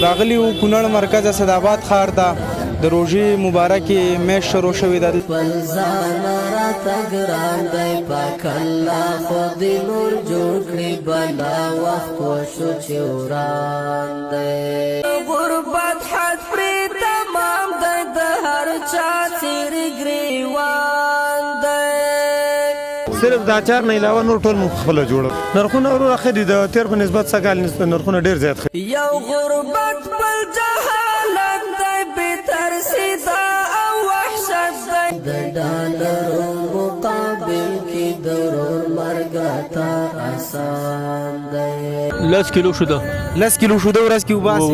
راغلی وو کونړ مرکز اسداباد ښار ته. د روژې مبارکې میاشت شروع شوې ده. خپل ځان راته ګران دی، پاک الله خو دې نور جوړ کړي، بلا وخت وشو چې وران دی. غربت حد پرې تمام دی، د هر چا څیر ګریوان دی. صرف د اچار نه علاوه نور ټول موږ خپله جوړو. نرخونه وروره ښه دي، د تېر په نسبت سږ کال نرخونه ډېر زیات ښه. یو غربت بل جهالت دی، بې ترسي دا او وحشت دی. د ډالرو مقابل کې د ورور مرګ راته اسان دی. 10 کیلو شوده. 10 کیلو شوده ورځ کې وباسي.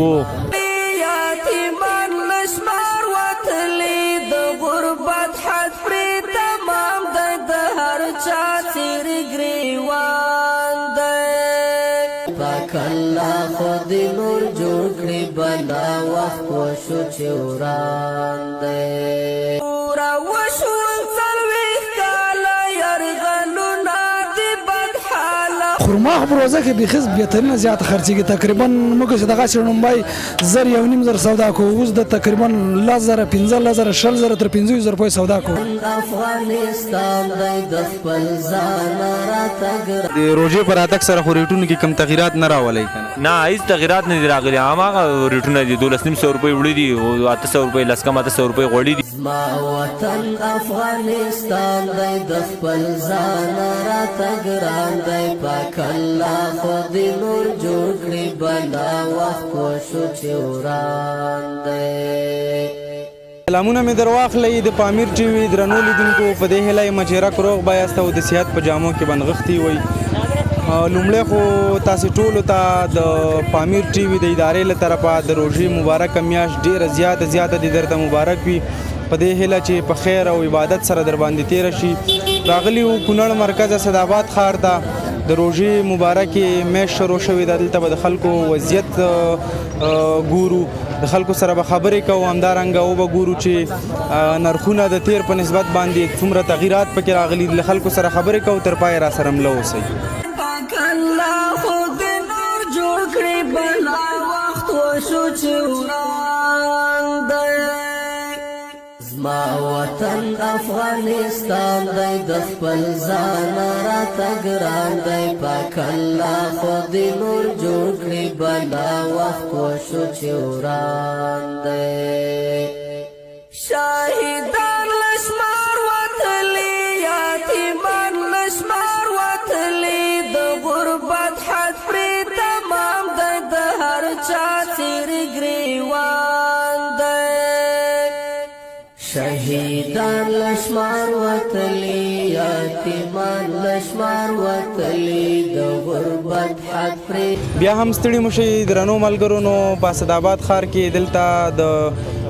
یتیمان له شمار وتلي، د غربت حد پرې تمام دی، د هر چا څیر ګریوان دی. پاک الله خو دې نور جوړ کړي، بلا وخت وشو چې وران دی. را وشول 40 کاله یرغلونه دي بدحاله. خرما خو په روزه کې بیخي بهترینه زیاته خرڅېږي. تقریبا موږ چې دغه شړومبی 1000، 1500 سودا کوو، اوس د تقریبا 10,000، 15,000، 20,000، تر 25,000 پورې سودا کوو. افغانستان دی، د خپل ځان راته ګران. د روژې په راتګ سره خو ریټونو کې کم تغیرات نه راولئ که نه؟ نه، هیڅ تغیرات نه دي راغلي، هماغه ریټونه دي. 1250 روپۍ وړي دي، 800 روپۍ، لس کم 800 روپۍ غوړي دي. زما وطن افغانستان دی، د خپل ځان راته ګران دی، پاک الله خو دې نور جوړ کړي، بلا وخت وشو چې وران دی. سلامونه مې درواخلئ د پامیر ټي وي درنو لیدونکو. په دې هیله یم چې رک روغ به یاست او د صحت په جامو کې به نغښتي وئ. لومړی خو تاسې ټولو ته د پامیر ټي وي د ادارې له طرفه د روژې مبارکه میاشت ډېره زیاته زیاته دې درته مبارک وي. په دې هیله چې په خیر او عبادت سره در باندې تېره شي. راغلي وو کونړ مرکز اسداباد ښار ته. د روژې مبارکې میاشت شروع شوې ده. دلته به د خلکو وضعیت ګورو، د خلکو سره به خبرې کوو، همدارنګه وبه ګورو چې نرخونه د تیر په نسبت باندې څومره تغیرات پکې راغلي. له خلکو سره خبرې کوو، تر پایه را سره مله اوسئ. پاک الله خو دې نور جوړ کړي، بلا وخت وشو چې وران دی. زما وطن افغانستان دی، د خپل ځان راته ګران دی، پاک الله خو دې نور جوړ کړي، بلا وخت وشو چې وران دی. شاهدان له شمار وتلي، یتیمان له شمار وتلي، د غربت حد پرې تمام دی، د هر چا څیر ګریوان دی. شهیدان له شمار وتلي، یتیمان له شمار وتلي، د غربت حد پرې بیا هم ستړي مشي درنو ملګرو. نو په اسداباد ښار کې دلته د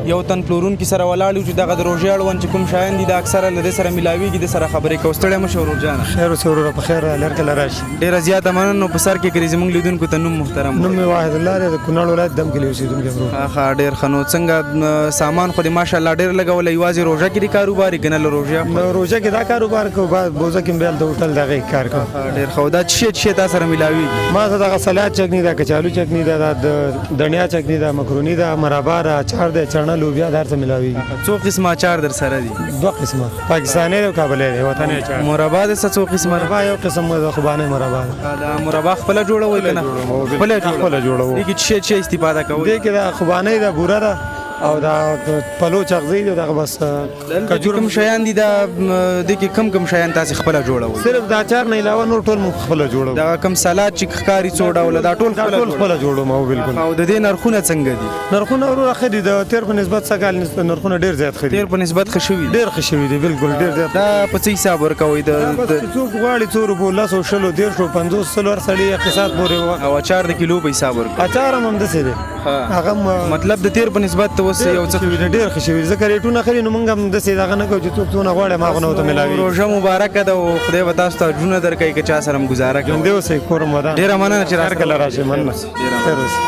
یو تن پلورونکي سره ولاړ یو چې دغه د روژې اړوند چې کوم شیان دي، دا اکثره له دې سره میلاویږي. د سره خبرې کوو. ستړی مشه ورور جانه. خیر اوسې وروره، په خیر لر کله راشي. ډېره زیاته مننه. نو په سر کې کړي زموږ لیدونکو ته نوم محترم. نوم مې واحد الله دی، د کونړ ولایت دم کلي اوسېدونکی ورور. ښه ښه، ډېر ښه. نو څنګه سامان خو دې ماشاءالله ډېر لګولی. یوازې روژه کې دې کاروبار که نه له روژې؟ نو روژه کې دا کاروبار کوو، بعد بوزه کې بیا د هوټل دغه کار کوو. ډېر ښه. دا څه شی تا سره میلاویږي؟ ما سره دغه سلاد چکني ده، کچالو چکني ده، دا د دنیا چکني ده، مکروني ده، مربا ده، اچار دی، چڼه، لوبیا، دا هر څه میلاویږي. څو قسمه اچار در سره دي؟ دوه قسمه، پاکستاني دی او کابلی دی، وطني اچار. مربا د څه څو قسمه ده؟ مربا یو قسم ده، خوبانه مربا ده. دا مربا خپله جوړوئ که نه؟ خپله؟ خپله جوړوو. دې کې څه شی استفاده کوئ؟ دې کې دا خوبانه ده، بوره ده او دا پلو چغزی دی، دغه بس. کجور کوم شیان دي؟ دا دې کې کم کم شیان تاسو خپله جوړوئ؟ صرف د اچار نه علاوه نور ټول موږ خپله جوړوو. دا کم سلاد چې ښکاري څو ډوله، دا ټول؟ دا ټول خپله جوړو ما، بالکل. او د دې نرخونه څنګه دي؟ نرخونه وروره ښه دي، د تېر په نسبت سږ کال نرخونه ډېر زیات ښه دي. تېر په نسبت ښه شوي؟ ډېر ښه شوي دي، بالکل ډېر زیات. دا په څه حساب ورکوئ؟ د څوک غواړي څو روپو، 10، 20، 30، 50، 100، هر سړي اقتصاد پورې. او اچار د کیلو په حساب ورکوئ؟ اچار هم همداسې دی هغه. مطلب د تېر په نسبت اوس یو څه ډېر ښه شوي، ځکه ریټونه ښه دي. نو موږ هم داسې دغه نه کوو چې څوک څونه غواړي ما غو ته ملاوي. روژه مبارکه ده او خدای به تاسو ته اجرونه درکړي که چا سره هم ګزاره کوي. ژوندی اوسئ، کور مو ودان. ډېره مننه چې هر کله راشئ، مننه، خیر اوسئ.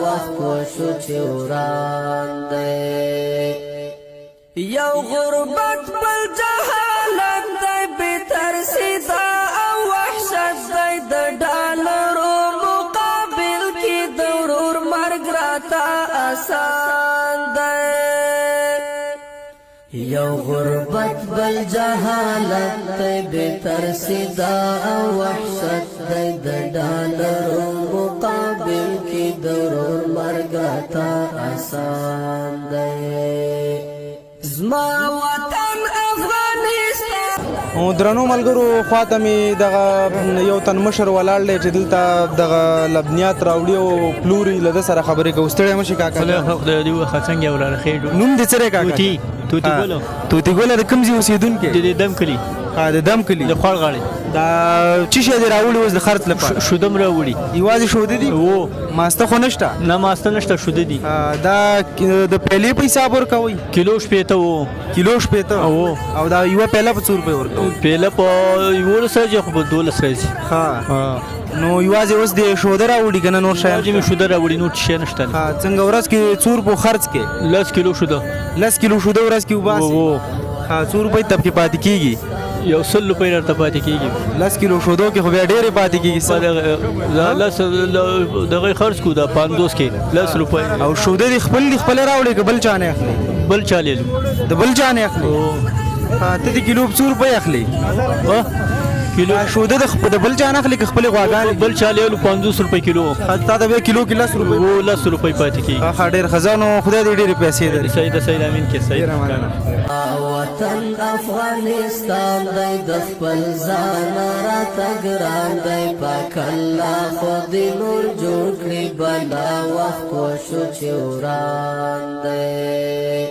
وخت وشو چې وران دی. یو غربت بل جهالت دی، بې ترسي دا او وحشت دی، د ډالرو مقابل کې د ورور مرګ راته راته آسان دی. یو غربت بل جهالت دی، بې ترسي دا او وحشت دی، د ډالرو مقابل کې د ورور مرګ راته آسان دی. زما وطن افغانستان. درنو ملګرو، خواته مې دغه یو تن مشر ولاړ دی چې دلته دغه لبنیات راوړي او پلوري، له ده سره خبرې کوو. ستړی مه شې کاکا. خدای دې وبخښه. څنګه یې وروره؟ خیر؟ نوم دې څه دی کاکا؟ توتي، توتي ګل. توتي ګله، د کوم ځای اوسېدونکی؟ د دې دم کلي. ها، د دم کلي. د خوړ غاړې. دا څه شی دې راوړي اوس د خرڅ لپاره؟ شودم راوړي. یوازې شوده دي؟ وو. ماسته خو نشته؟ نه، ماسته نشته، شوده دي. دا د پیلې په حساب ورکوئ؟ کیلو 60 وو. کیلو 60؟ وو. او دا یوه پیله په څو روپۍ ورکوئ؟ پیله په 11 راځي، خو په 12 راځي. ها، نو یوازې اوس دې شوده راوړي که نه نور شیان؟ یوازې مې شوده راوړي، نور څه شی نشته. ها، څنګه ورځ کې څو روپو خرڅ کې؟ 10 کیلو شوده. 10 کیلو شوده ورځ کې وباسي؟ وو. ها، څو روپۍ ته پکې پاتې کېږي؟ 100 روپۍ راته پاتې کېږي. 10 کیلو شودو کې خو بیا ډېرې پاتې کېږي. په دغه لس دغه خرڅ کو، دا 50 کې 10 روپۍ. او شوده دې خپل دي، خپله راوړې که بل چا نه اخلې؟ بل چا لیلو. د بل چا نه اخلې؟ ها، ته د کیلو په څو روپۍ اخلې؟ کیلو شوده د بل چا نه اخلې که خپلې غواګانې؟ بل چا لیلو، 50 روپۍ کیلو. تا ته بیا کیلو کې 10 روپۍ؟ وو، 10 روپۍ پاتې کېږي. ښه، ډېر ښه. ځه نو، خدای دې ډېرې پیسې درکړي. صحیح ده، صحیح ده، امین کې صحیح. ډېره مننه. وطن افغانستان دی، د خپل ځان راته ګران دی، پاک الله خو دې نور جوړ کړي، بلا وخت وشو چې وران دی.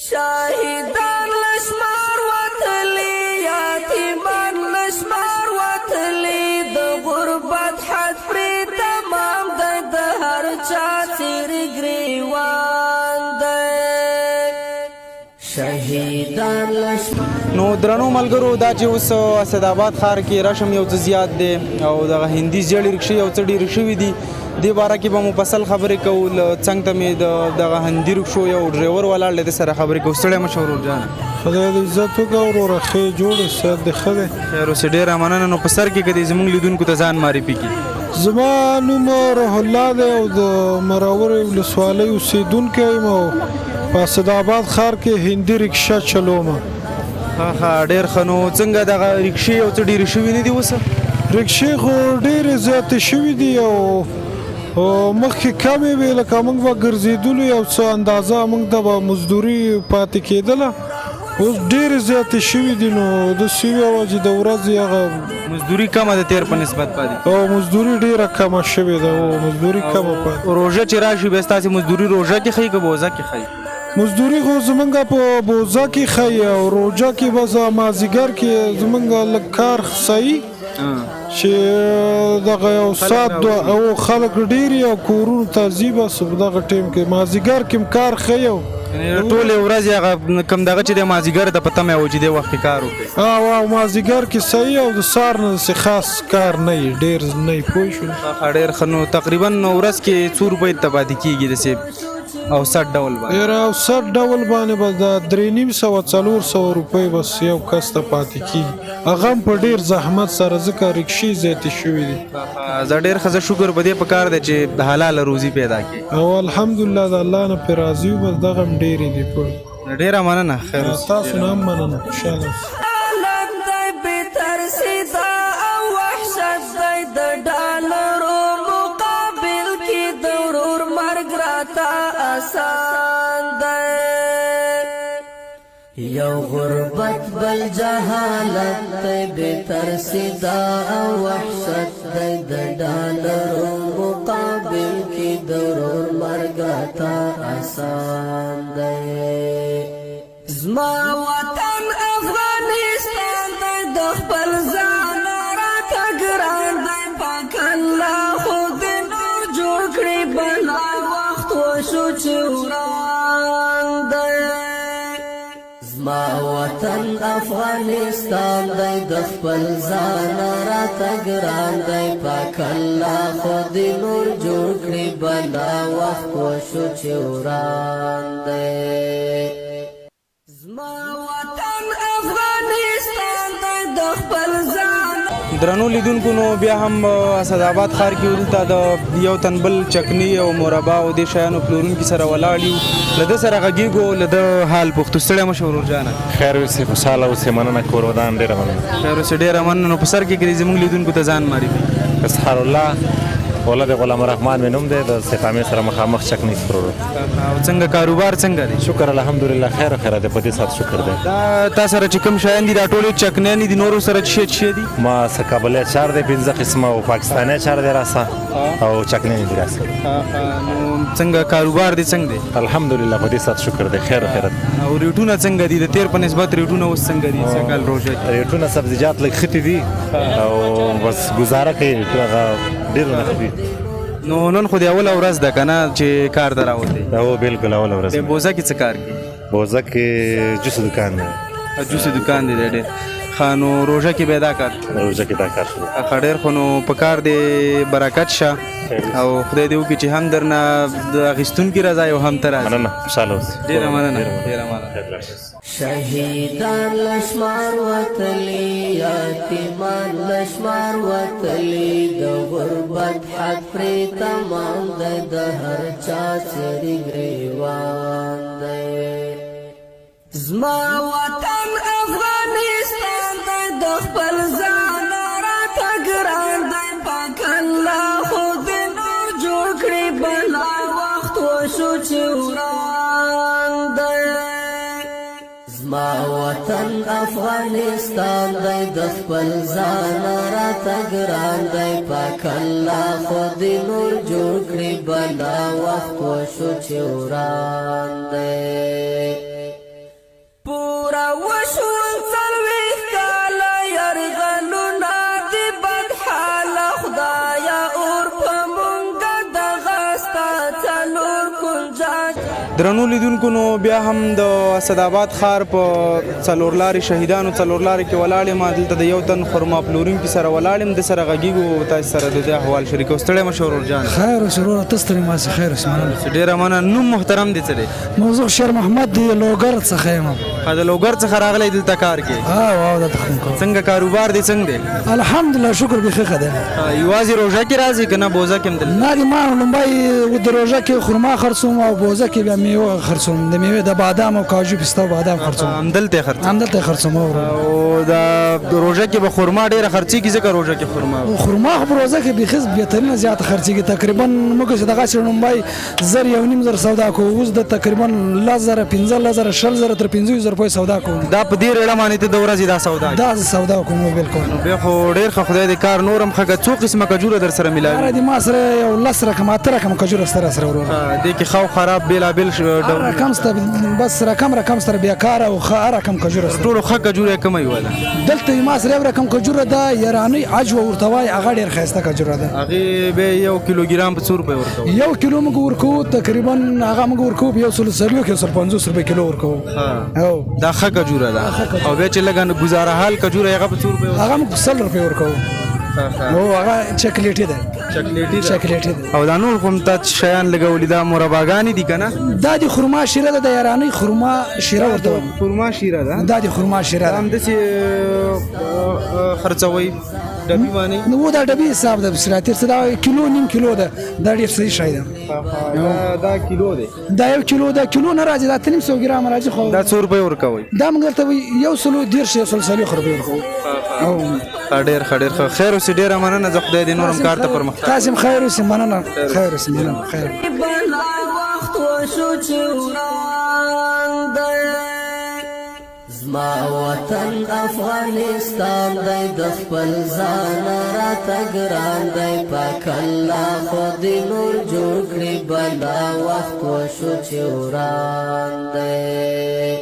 شاهدان له شمار وتلي، یتیمان له شمار وتلي، د غربت حد پرې تمام دی، د هر چا څیرې ګریوان دی. شهیدان له شمار. نو درنو ملګرو، دا چې اوس اسداباد ښار کې رش هم یو څه زیات دی او دغه هندي زیړې رکشې یو څه ډېرې شوي دي، دې باره کې به مفصل خبرې کوو. له څنګ ته مې د دغه هندي رکشو یو ډریور ولاړ دی، ده سره خبرې کوو. ستړی مه شه ورور جانه. خدای دې عزت وکړه وروره. ښې جوړ یې؟ صحت دې ښه دی؟ خیر اوسې، ډېره مننه. نو په سر کې که دې زموږ لیدونکو ته ځان معرفي کړي. زما نوم روح الله دی او د مراورې ولسوالۍ اوسېدونکی یم او په اسداباد ښار کې هندي ریکشه چلوم. ښه ښه، ډېر ښه. نو څنګه دغه ریکشې یو څه ډېرې شوي نه دي اوس؟ ریکشې خو ډېرې زیاتې شوي دي او مخکې کمې وې. لکه موږ به ګرځېدلو، یو څه اندازه موږ ته به مزدوري پاتې کېدله. اوس ډېرې زیاتې شوي دي، نو داسې ویوه چې د ورځې هغه مزدوري کمه د تېر په نسبت پاتې؟ او مزدوري ډېره کمه شوې ده، او مزدوري کمه پاتې. روژه چې راشي، بیا ستاسې مزدوري روژه کې ښیي که بوزه کې ښیي؟ مزدوري خو زمونږ په بوزه کې ښیي او روژه کې بس مازیګر کې زمونږ لږ کار صحیح چې دغه یو ساعت دوه او خلک ډېر او کورونو ته ځي، بس په دغه ټایم کې مازیګر کې هم کار ښیي. او ټولې ورځې هغه کوم دغه چې د مازیګر ته په تمه و چې دې وخت کې کار وکړي. او مازیګر کې صحیح او د سهار نه داسې خاص کار نه وي، ډېر نه وي، پوه شو. ښه، ډېر ښه. نو تقریبا ورځ کې څو روپۍ ته پاتې کېږي داسې اوسط ډول باندې؟ یاره، اوسط ډول باندې به دا 350، 400 روپۍ بس یو کس ته پاتې کېږي، هغه هم په ډېر زحمت سره، ځکه ریکشې زیاتې شوې دي. زه ډېر ښه. زه شکر په دې په کار دی چې حلاله روزي پیدا کړي. او الحمدلله، د الله نه پرې راضي یو، بس دغه هم ډېرې دي، پوه. ډېره مننه، خیر اوسې. تاسو نه هم مننه، خوشحاله اوسئ. حالت دی، بې ترسي دا او وحشت دی، د ډالرو مقابل کې د ورور مرګ راته آسان دی. یو غربت بل جهالت دی، بې ترسي دا او وحشت دی، د ډالرو مقابل کې د ورور مرګ راته آسان دی. زما وطن افغانستان دی، د خپل ځان راته ګران دی، پاک الله خو دې نور جوړ کړي، بلا وخت وشو چې وران دی. زما وطن افغانستان دی، د خپل ځان راته ګران دی، پاک الله خو دې نور جوړ کړي، بلا وخت وشو چې وران دی. زما وطن افغانستان دی، د خپل ځان. درنو لیدونکو نو بیا هم اسداباد ښار کې دلته د یو تن بل چکني او مربا او دې شیانو پلورونکي سره ولاړ یو، له ده سره غږېږو، له ده حال پوښتو. ستړی مه شه ورور جانه. خیر اوسې، خوشحاله اوسې، مننه، کور ودان، ډېره مننه. خیر اوسې، ډېره مننه. نو په سر کې که زموږ لیدونکو ته ځان معرفي. اسحار الله ولد غلام الرحمن مې نوم دی، د استقامې سره مخامخ چکني پلورو. او څنګه کاروبار څنګه دی؟ شکر الحمدلله، خیر خیر دی، په دې ساعت شکر دی. دا تا سره چې کوم شیان دي دا ټولې چکنیانې دي، نورو سره څه شی دي؟ ما سره کابلي اچار دی 5 قسمه، او پاکستاني اچار دی راسه، او چکنیانې دي راسه. نو څنګه کاروبار دی څنګه دی؟ الحمدلله په دې ساعت شکر دی، خیر خیر دی. او ریټونه څنګه دي؟ د تیر په نسبت ریټونه اوس څنګه دي سږکال روژه کې؟ ریټونه سبزیجات لږ ښه دي او بس ګزاره کوي، هغه ډېر نه ښه دي. نو نن خو د اوله ورځ ده که نه چې کار ته راوتې؟ هو بالکل اوله ورځ. د بوزه کې څه کار کوي؟ بوزه کې جوس دکان دی. جوس دکان دی ډېر ښه. نو روژه کې به دا کار؟ روژه کې دا کار شروع. ښه ډېر خو. نو په کار دې برکت شه او خدای دې وکړي چې هم درنه د اخیستونکي راځي او هم ته راځي. مننه، خوشحاله اوسې. ډېره مننه، ډېره مننه. شهیدان لشمار وتلی، یتیمان لشمار وتلی، د غربت حد پرې تمام دی، د هر چا څیري ګریوان دی. زما وطن افغانستان دی، د خپل ځان راته ګران دی، پاک الله خو دې نور جوړ کړي، بلا وخت وشو چې وران دی. زما وطن افغانستان دی، د خپل ځان راته ګران دی، پاک الله خو دې نور جوړ کړي، بلا وخت وشو چې وران دی. پورا وشول 40 کاله یرغلونه دي بدحاله، خدایا اور په مونږه دغه ستا څلور کنجه. درنو لیدونکو نو بیا هم د اسداباد ښار په څلور لارې شهیدانو څلور لارې کې ولاړ یم. دلته د یو تن خرما پلورونکي سره ولاړ یم، ده سره غږېږو، تاسو سره د دې احوال شریکوو. ستړی مه شه ورور جانه. خیر اوسې وروره، ته ستړی مه شه، خیر اوسې، مننه. ډېره مننه. نوم محترم دې څه دی؟ موضوع شیر محمد دی، لوګر څخه یم. ښه، د لوګر څخه راغلی دلته کار کې؟ او دلته کوم کار. څنګه کاروبار دې څنګه دی؟ الحمدلله شکر، بیخي ښه دی. یوازې روژه کې راځې که نه بوزه کې هم دلته؟ نه دی، ما لومړی د روژه کې خرما خرڅوم او بوزه کې بیا میوه خرڅوم، د میوې د بادام او کاجو پسته او بادام خرڅوم. همدلته یې خرڅوم؟ همدلته یې خرڅوم. او دا روژه کې به خرما ډېره خرڅېږي ځکه روژه کې خرما؟ خرما خو په روژه کې بیخي بهترینه زیاته خرڅېږي. تقریبا موږ چې دغسې لومړی 1000 1500 سودا کوو، اوس د تقریبا 10,000 15,000 20,000 تر 25,000 پورې سودا کوو. دا په دې ریړه باندې ته د ورځې دا سودا؟ دا سودا کوم بالکل. بیا خو ډېر ښه، خدای دې کار نور هم ښه کړه. څو قسمه کجوره در سره ملاوي؟ دې ما سره یو 10 رقم 8 رقم کجوره سره وروره. دې کې ښه او خراب بېلابېل ډول رقم سته، بس رقم رقم سره بیا کار او ښه رقم کجوره سته. ټولو ښه کجوره کومه یوه ده؟ دلته ما سره یو رقم کجوره ده، یرانۍ عجوه ورته وایي، هغه ډېر ښایسته کجوره ده. هغې به یو کیلوګرام په څو روپۍ ورکوو؟ یو کیلو موږ ورکوو تقریبا هغه موږ ورکوو په 140 150 روپۍ کیلو ورکوو. دا ښه کجوره ده. او بیا چې لږه ګزاره حال کجوره هغه په څو روپۍ؟ هغه موږ 100 روپۍ ورکوو. نو هغه چاکلیټي ده. چاکلیټي ده. چاکلیټي ده. او دا نور کوم تا شیان لګولي دا مرباګانې دي که نه؟ دا د خرما شیره ده، د یارانۍ خرما شیره ورته وایي. خرما شیره ده؟ دا د خرما شیره ده. همداسې خرڅوئ ډبي باندې؟ نو دا ډبي حساب ده، بس راتېر څه دا کیلو نیم کیلو ده، دا ډېر صحیح شی ده. دا کیلو دی؟ دا یو کیلو ده، کیلو نه راځي، دا 350 ګرامه راځي. خو دا څو روپۍ ورکوئ؟ دا موږ درته 130 140 روپۍ ورکوو. ډېر ښه، ډېر ښه. خیر اوسې، ډېره مننه. زه خدای دې نور هم کار ته پرمختګ. تاسې هم خیر اوسې، مننه. خیر اوسې، مننه. خیر. بلا وخت وشو چې وران دی. زما وطن افغانستان دی، د خپل ځان راته ګران دی، پاک الله خو دې نور جوړ کړي، بلا وخت وشو چې وران دی.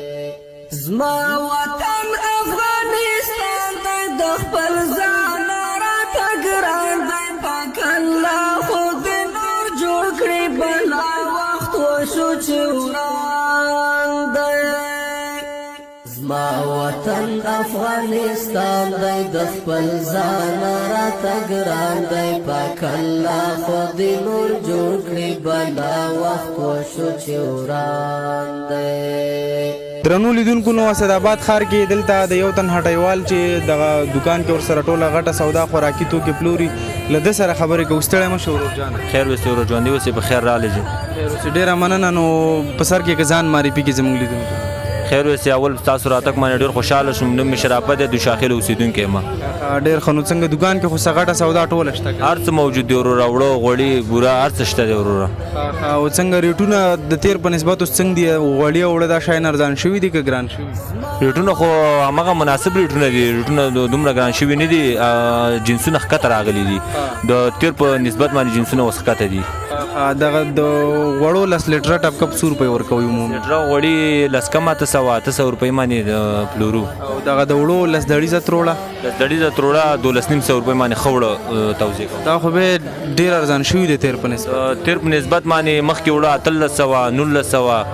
زما وطن افغانستان دی، د خپل ځان راته ګران دی، پاک الله خو دې نور جوړ کړي، بلا وخت وشو چې وران دی. زما وطن افغانستان دی، د خپل ځان راته ګران دی، پاک الله خو دې نور جوړ کړي، بلا وخت وشو چې وران دی. درنو لیدونکو، نو اسداباد ښار کې دلته د یو تن هټیوال چې دغه دکان کې ورسره ټوله غټه سودا خوراکي توکي پلوري، له ده سره خبرې کوو. ستړی مه شو ورور جانه. خیر اوسې ورور، ژوندي اوسې، په خیر راغلی. خیر اوسې، ډېره مننه. نو په سر کې که ځان معرفي کړي زموږ لیدونکو. خیر اوسې. اول تاسو راتګ باندې ډېر خوشحاله شوم. نوم مې شرافت دی، د شاخېلو اوسېدونکی یم. ډېر ښه. نو څنګه دکان کې خو څه غټه سودا ټوله شته؟ هر څه موجود دی وروره، اوړه، غوړي، بوره، هر څه شته دی وروره. او څنګه ریټونه د تیر په نسبت اوس څنګه دي؟ غوړي او اوړه دا شیان ارزان شوي دي که ګران شوي؟ ریټونه خو هماغه مناسب ریټونه دي. ریټونه دومره ګران شوي نه دي. جنسونه ښکته راغلي دي، د تیر په نسبت باندې جنسونه اوس ښکته دي. دغه د غوړو 10 لیټره ټپ کپ څو روپۍ ورکوي عمومي؟ لیټره غوړي لس کم 800، 800 روپۍ باندې پلورو. او دغه د وړو 10 دړیزه تروړه؟ 10 دړیزه تروړه 1250 روپۍ باندې ښه وړه توزیع کوو. دا خو به ډېر ارزان شوي دی تیر په نسبت. تیر په نسبت باندې مخکې وړه 1800، 1900،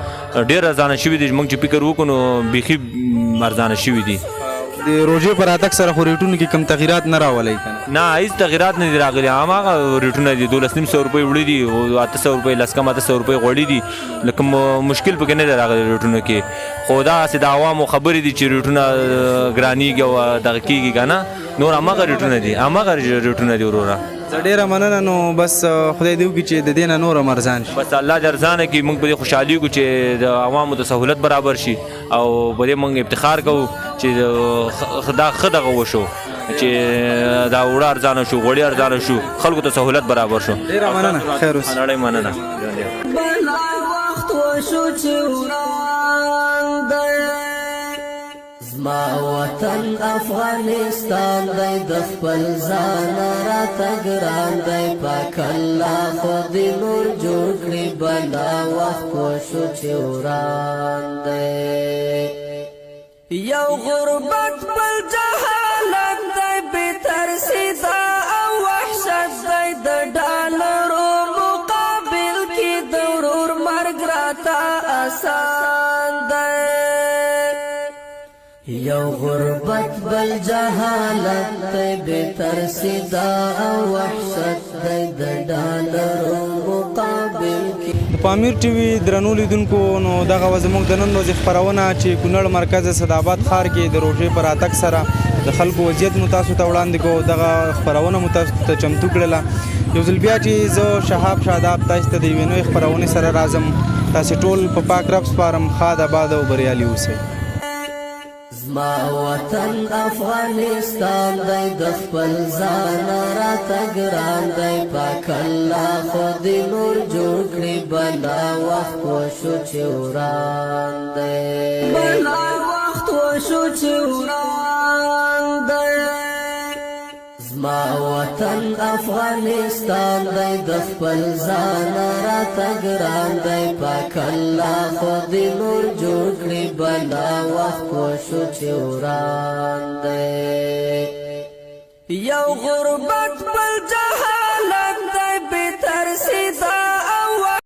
ډېر ارزانه شوي دي. موږ چې فکر وکړو نو بیخي ارزانه شوي دي. د روژې په راتګ سره خو ریټونو کې کم تغیرات نه راولئ کنه؟ نه، هیڅ تغیرات نه دي راغلي، هماغه ریټونه دي. 1250 روپۍ وړي دي، 800 روپۍ، لس کم 800 روپۍ غوړي دي. لکه مشکل پکې نه دی راغلی ریټونو کې. خو دا هسې د عوامو خبرې دي چې ریټونه ګرانیږي او دغه کېږي که نه، نور هماغه ریټونه دي، هماغه ریټونه دي وروره. زه ډېره مننه. نو بس خدای دې وکړي چې د دې نه نور هم ارزان شي. بس الله دې ارزانه کړي. موږ په دې خوشحالېږو چې د عوامو ته سهولت برابر شي او په دې موږ افتخار کوو چې دا ښه دغه وشو چې دا اوړه ارزانه شو، غوړي ارزانه شو، خلکو ته سهولت برابر شو. ډېره مننه، خیر اوسې. نړۍ مننه. بلا وخت وشو چې وران دی زما وطن افغانستان دی، د خپل ځان راته ګران دی. پاک الله خو دې نور جوړ کړي، بلا وخت وشو چې وران دی. یو غربت بل جهالت دی، بې ترسي دا او وحشت دی. د ډالرو مقابل کې د ورور مرګ راته اسان دی. یو غربت بل جهالت دی، بې ترسي دا او وحشت دی، د ډالرو مقابل کې. د پامیر ټي وي درنو لیدونکو، نو دغه وه زموږ د نن ورځې خپرونه چې کونړ مرکز اسداباد ښار کې د روژې په راتګ سره د خلکو وضعیت مو تاسو ته وړاندې کوو. دغه خپرونه مو تاسو ته چمتو کړله. یو ځل بیا چې زه شهاب شاداب تاسو ته د یوې نوې خپرونې سره راځم، تاسې ټول په پاک رب سپارم. ښاد، اباد او بریالي اوسئ. زما وطن افغانستان دی، د خپل ځان راته ګران دی. پاک الله خو دې نور جوړ کړي، بلا وخت وشو چې وران دی. بلا وخت وشو چې وران دی زما وطن افغانستان دی، د خپل ځان راته ګران دی. پاک الله خو دې نور جوړ کړي، بلا وخت وشو چې وران دی. یو غربت